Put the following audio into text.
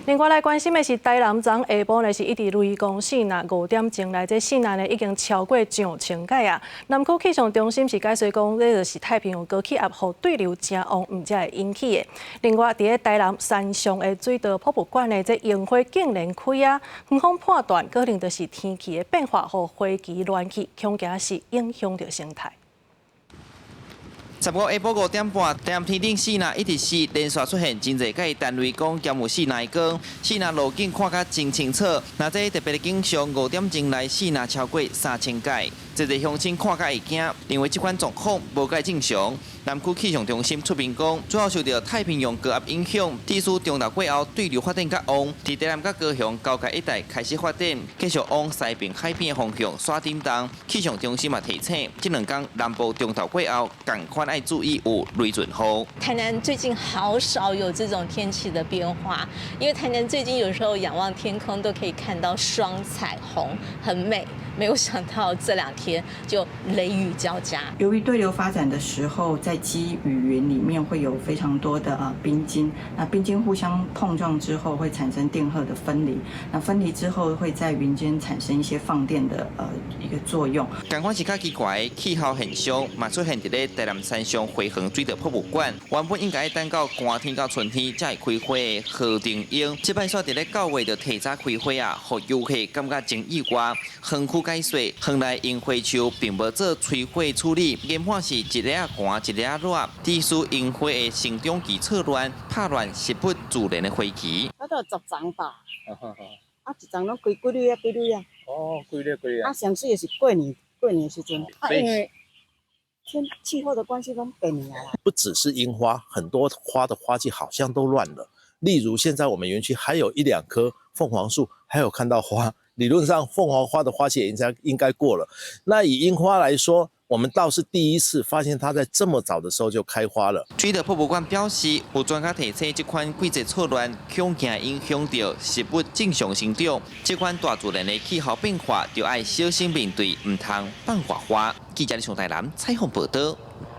另外來關心的是，台南昨下晡呢是一直雷公四若5點鐘來，這四若呢已經超過上千擺啊。南區氣象中心是解釋講，這就是太平洋高氣壓予對流誠旺，毋才會引起的。另外，佇咧台南山上的水道博物館的這櫻花竟然開啊，園方判斷可能就是天氣的變化，予花期亂去，恐驚是影響著生態。 15下晡5點半，台南天頂四若一直是連續出現真濟擺單雷公兼有四若的光，四若路景看甲真清楚。若這特別的景象，5點鐘內四若超過3000擺，濟濟鄉親看甲會驚，認為這款狀況無蓋正常。南區氣象中心出面講，主要受著太平洋高壓影響，致使中晝過後對流發展較旺，佇台南佮高雄交界一帶開始發展，繼續往西邊海邊的方向煞振動。氣象中心嘛提醒，這兩工南部中晝過後，仝款愛注意有雷陣雨。台南最近好少有這種天氣的變化，因為台南最近有時候仰望天空都可以看到雙彩虹，很美。沒有想到這兩天就雷雨交加。由於對流發展的時候，在積雨雲裡面會有非常多的冰晶，那冰晶互相碰撞之後會產生電荷的分離，那分離之後會在雲間產生一些放電的一個作用。仝款是較奇怪的氣候現象，嘛出現佇咧台南山上花園水道博物館。原本應該等到寒天到春天才會開花的荷丁櫻，這擺煞佇咧9月就提早開花啊，予遊客感覺真意外。園區解說，園內櫻花樹並無做催花處理，研判是一下寒一下熱，致使櫻花的生長期錯亂，拍亂植物自然的花期。差不多10叢吧，啊，一叢攏開幾蕊啊，幾蕊啊。哦，幾蕊幾蕊啊。啊，上媠的是過年，過年時陣，啊，因為天氣候的關係，攏變啊。不只是櫻花，很多花的花季好像都亂了。例如，現在我們園區還有一兩棵鳳凰樹，還有看到花。理論上，鳳凰花的花期應該過了。那以櫻花來說，我們倒是第一次發現它在這麼早的時候就開花了。水道博物館表示，有專家提醒，這款季節錯亂，恐驚影響著植物正常生長。這款大自然的氣候變化，就愛小心面對，毋通放活花。記者李松台南採訪報道。